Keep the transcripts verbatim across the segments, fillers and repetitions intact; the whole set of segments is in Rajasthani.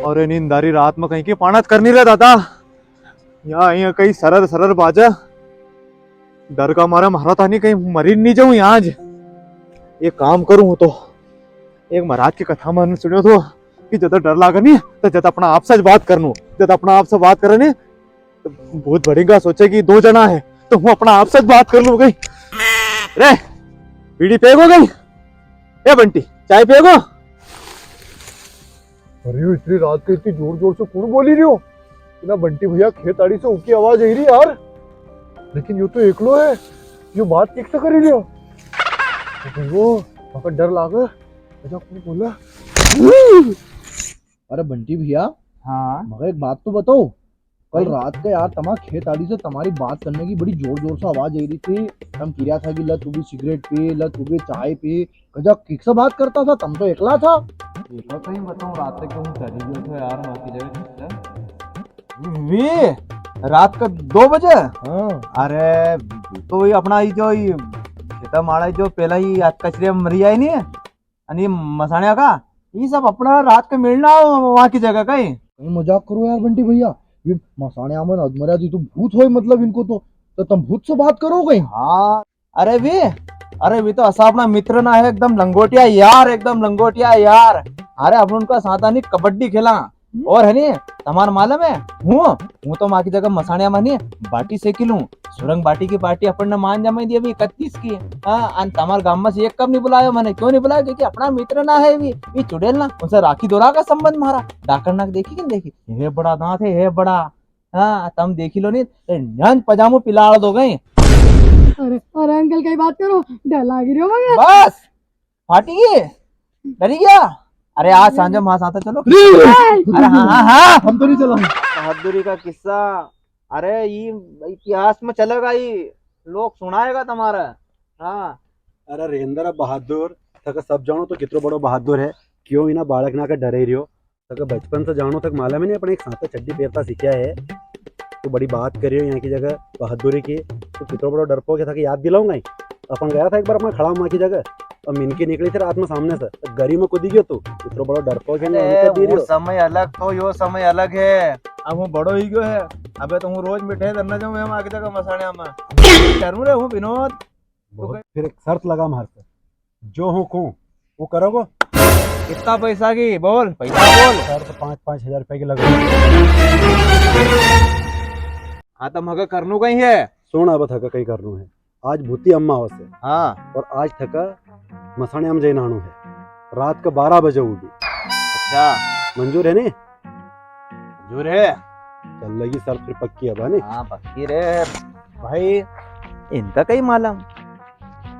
अरे नींदारी रात में कहीं की पाणत करनी रे दादा। यहाँ, यहाँ कहीं सरर सरर बाजा। डर का मारे मारा था नहीं, कहीं मरी नहीं जाऊं यहाँ आज। एक काम करूं हूं तो, एक महाराज की कथा में सुनियो थो कि जद डर लागे नी, तो जद अपना आप से ज बात करनू, जद अपना आप से बात करे नी, तो भूत भड़ेगा, सोचे कि दो जना है, तो हूँ अपना आप से ज बात कर लूं कहीं। रे, बीड़ी पेगो कहीं? ए बंटी, चाय पेगो? अरे, यो इतनी रात के इतनी जोर जोर से कुण बोली रियो? इना बंटी भैया खेत आड़ी से उकी आवाज आई री यार। लेकिन यो तो एकलो है, यो बात किससे करी रियो? अरे वो, मका डर लागे। अच्छा, कुण बोला? अरे बंटी भैया, हाँ। मका एक बात तो बताओ। कल रात के यार तमारा खेत आड़ी से तमारी बात करने की बड़ी जोर जोर से आवाज आई री थी। तम किर्या था कि ला तू भी सिगरेट पी, ला तू भी चाय पी। कजा किक से बात करता था, तम तो एकला था। देखो सही बताऊं, रात तक तो हूँ डरी गयो थो यार, माँ की जगह। वी, रात का दो बजे? हाँ। अरे, तो वही अपना ये जो ये खेता माड़ा जो पहला ही हाथ कचरे में मरी आए नी, अने ये मसाणिया का, ये सब अपना रात का मिलना वहाँ की जगह का ही। कहीं मजाक करो यार बंटी भैया, ये मसाणिया में अधमरा जी तो भूत होए, मतलब इनको तो, तो तम भूत से बात करो कहीं? हाँ, अरे वी, अरे वी तो असा अपना मित्र ना है, एकदम लंगोटिया यार, एकदम लंगोटिया यार। अरे अपन उनका साथ नी कबड्डी खेला, और है नी, तमार मालूम है, हूँ, हूँ तो माँ की जगह मसाणिया में नी, बाटी सेकी लूँ। सुरंग बाटी की पार्टी अपन ने मान जमाई दी अभी इकतीस की। हाँ, अन तमार गाम में से एक कब नी बुलायो मने, क्यों नी बुलायो? क्योंकि अपना मित्र ना है वी, वी चुड़ैल ना, उनसे राखी दोरा का संबंध मारा। डाकण ना देखी कि नी देखी? हे बड़ा दांत है, हे बड़ा। हाँ, तम देखी लो नी, ए, न्यान पजामो पिलाड़ दो गई। अरे, अरे अंकल, कई बात करो, डर लागी रियो मगर। बस, फाटी गई, डरी गया। अरे आज सांझे मां साथ चलो। अरे हाँ, हाँ, हाँ। हम तो नी चला। बहादुरी का किस्सा, अरे ये इतिहास में चलेगा, ये लोग सुनाएगा तमारा। हाँ। अरे रेंद्र बहादुर, थके सब जाणो तो कितरो बड़ो बहादुर है, क्यों इना बालक ना के डरे रियो। थके बचपन से जाणो थके मालूम है नी, अपन एक साथ चड्डी पेरता सीख्या है। तू बड़ी बात करियो यहाँ की जगह बहादुरी की। तू कितरो बड़ो डरपोक है, थके याद दिलाऊंगा ही। अपन गया था एक बार अपना खड़ा माँ की जगह, और मिनकी निकली थी रात में सामने से, तो गरी में कूदी गयो तू। कितरो बड़ो डरपोक है, अरे, नहीं, वो दे रियो। समय अलग तो यो समय अलग है। अब हूँ बड़ो ही गयो है, अबे तो हूँ रोज मिठाई धरना जाऊँ मैं माँ की जगह मसाणिया में। करूँ रे हूँ विनोद। बहुत, फिर एक शर्त लगा मार से, जो हूँ कहूँ, वो करोगो? कितना पैसा की? बोल, पैसा बोल। शर्त पाँच, पाँच हजार रुपए की लगा। हाँ, तो मगर करनू कई है? सुन, अब थका कई करनू है। आज भूती अमावस है। हाँ। और आज थका मसाणिया में जई नहाणू है। रात का बारह बजे उठी। अच्छा। मंजूर है नी? मंजूर है। चल लगी शर्त फिर पक्की है बा नी? हाँ, पक्की रे। भाई, इनका कई मालूम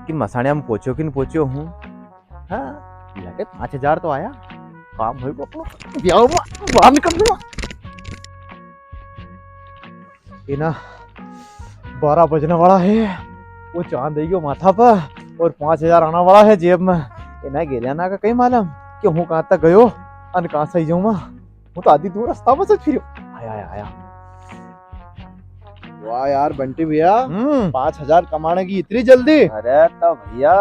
कि मसाणिया में पोंच्यो कि नी पोंच्यो हूँ। हाँ, लगे पाँच हजार तो आया, काम होई अपनो, ब्याव में बाहर निकल दूंगा। इना बारह बजने वाला है, वो चांद आई गयो माथा पर और पाँच हजार आना वाला है जेब में। इना गेलिया ना का कई मालूम कि हूँ कहाँ तक गयो अन कहाँ से आई जाऊँ मैं। हूँ तो आधी दूर रास्ता में से फिर आया, आया, आया। वाह यार बंटी भैया, हम्म। पाँच हजार कमाने की इतनी जल्दी? अरे तो भैया,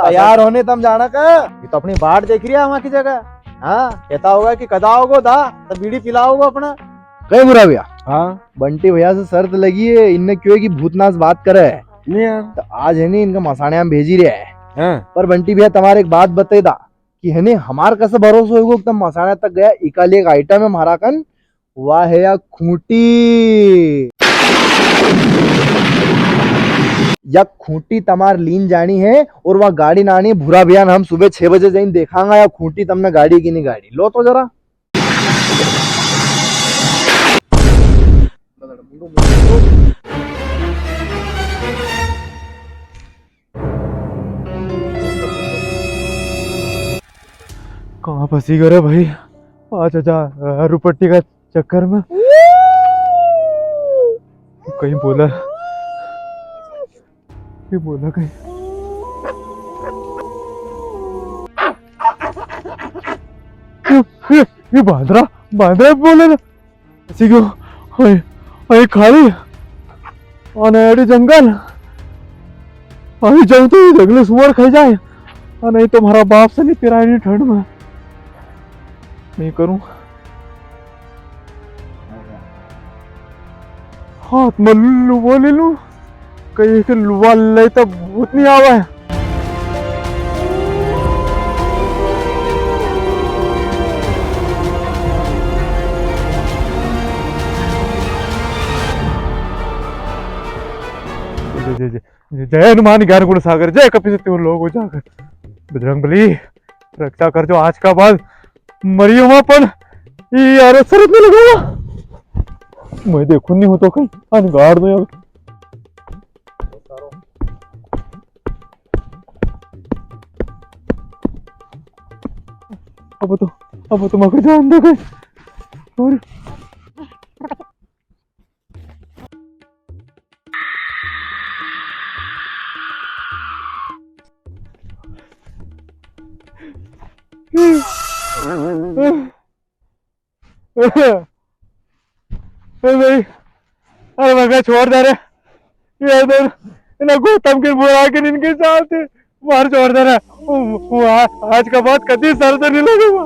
तैयार होने तम जाना का? ये तो अपनी बाट देख रिया है वहाँ की जगह। हाँ, कहता होगा कि कदा आओगो दा, तो बीड़ी पिलाओगो अपना। कई बुरा भैया? हाँ। बंटी भैया से शर्त लगी है, इनने क्यों है कि भूतनाथ से बात करे है। नी यार। तो आज है नी, इनका मसाणिया में भेजी रिया है। हाँ। पर बंटी भैया, तमारे एक बात बताई दा कि है नी, हमार कसे भरोसो होगो कि तम मसाणिया तक गया, इका लिए एक item है हमारा कन, वा है या खूंटी। या खूंटी तमार लीन जानी है और वा गाड़ी नानी भूरा भैया ने हम सुबह छह बजे जाइन देखांगा या खूंटी तमने गाड़ी की नी गाड़ी। लो तो जरा। कहाँ फंसी गयो रे भाई, पाँच हजार रुपट्टी का चक्कर में। कहीं बोला, ये बोला कहीं। ये, ये, ये बांदरा, बांदरा बोले ना। ऐसी क्यों? अरे, अरे खाली। अने एड़ी जंगल। अभी जाऊं तो ये जंगली सुअर खाई जाए। अने तो म्हारा बाप से नी पिराय नी ठंड में। नहीं करूँ। हाथ में लुवा ले लूँ, कहीं के लुवा ले तो भूत नहीं आवा है। जय, जय, जय, जय हनुमान ज्ञान गुण सागर, जय कपीस तिहुँ लोक उजागर। बजरंग बली, रक्षा कर जो आज का बाद मरियो मां पण ई यार शरत नहीं लगूंगा। मैं देखूं नहीं हूं तो कहीं अनगाड़ दो यार। अब तो, अब तो मैं जान दो कहीं। और ए भाई, अरे मगर छोड़ दे रे। ये इधर इन्हें गौतम के बुला के इनके साथ मार छोड़ दे रे। वो, वो आ-, आज का बाद कभी सर तो नहीं लगेगा।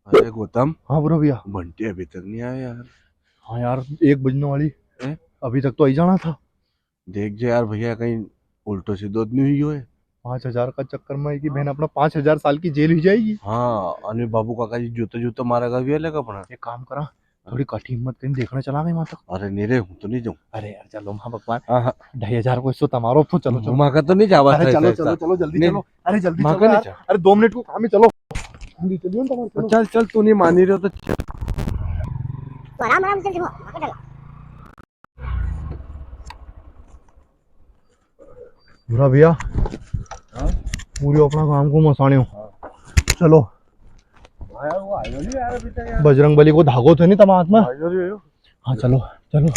अरे गौतम। हाँ बुरा भैया। बंटी अभी तक नहीं आया यार। हाँ यार, एक बजने वाली। हैं? अभी तक तो आई जाना था। देख जे यार भैया, कहीं उल्टो सीधो तो नहीं हुई है। पाँच हजार का चक्कर में की बहन अपना पाँच हजार साल की जेल हुई जाएगी। हाँ, अनिल बाबू काका जी जूतो जूतो मारेगा भी अलग अपना। एक काम करा, थोड़ी कठी हिम्मत करी देखने चला गई वहां तक। अरे नहीं रे, हूँ तो नहीं जाऊँ। अरे यार चलो माँ भगवान। हाँ, हाँ। ढाई हजार को हिस्सो तमारो, तो चलो, चलो। माँ का तो नहीं जावा अरे था, चलो, ऐसा, चलो, ऐसा। चलो, जल्दी नहीं, चलो। अरे जल्दी माँ चलो का नहीं यार। जा। अरे दो मिनट को काम है, चलो। जल्दी चलियो ना, चलो। चल, चल, तू नहीं मानी रहो तो चल। तो आराम, आराम से चलो, आगे चलो। बुरा भैया, हाँ? पूरी अपना काम को मसाणियो। हाँ। चलो। हाँ यार, वो आयो नहीं यार अभी तक यार। बजरंग बली को धागो तो नहीं तमारा हाथ में? आयो नहीं, आयो। हाँ, चलो, चलो।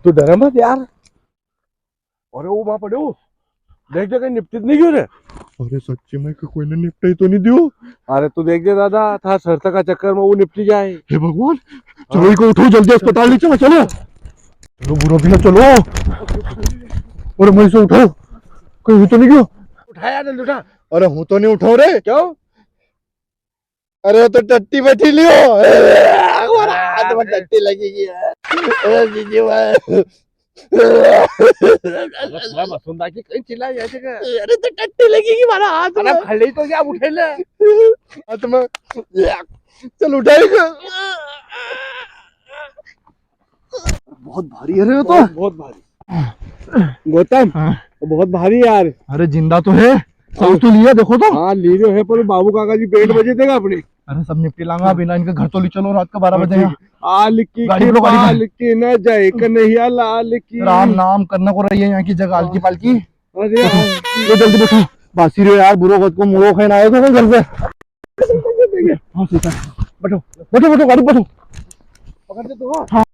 तू डरे मत यार। अरे वो वहां पड़े हो। देख दे, कहीं निपटी तो नहीं गयो रे? अरे सच्ची में कि कोई ने निपटाई तो नहीं दियो? अरे तू देख दे दादा, था सरता का चक्कर में वो निपटी जाए। हे भगवान, हाँ। चलो इको उठाओ जल्दी, अस्पताल ले चलो, चलो। चलो बुरा भैया, चलो। अरे मैं इसे उठाओ, कहीं हूँ तो नहीं गयो? उठाया जल्दी उठा। अरे हूँ तो नहीं उठाओ रे। क्यों? अरे, वो तो टट्टी बैठी लियो। अरे, हाथ में टट्टी लगेगी। अरे, जीजी भाई। अरे, थोड़ा मसूंदा की कहीं चिल्ला ऐसे का? अरे, तो टट्टी लगेगी मारा हाथ में। अरे, खड़े ही तो क्या उठे ले? हाथ में। चल, उठाएगा। बहुत भारी है रे, ये तो। बहुत, बहुत भारी। गौतम, हाँ। बहुत भारी यार। अरे जिंदा तो है, सांस तो लिया, देखो तो। हाँ, ली रह्यो है, पर बाबू काका जी बैंड बजे देगा अपने। अरे सब निपटी लांगा, बिना इनके घर तो ले चलो, रात का बारह बजे। हाँ, ठीक। यहाँ आल की गाड़ी पकड़ो, गाड़ी पकड़ो। कृपाल की न जाए कन्हैया लाल की। राम नाम करने को रही है यहाँ की जगह, आलकी पालकी। अरे यार। ये जल्दी बैठो, बासी रहे यार, बुरो वक्त को मुड़ो खाने आए थे घर से। हाँ, ठीक है। बैठो, बैठो, बैठो, गाड़ी बैठो। पकड़ दे तू, हाँ। हाँ।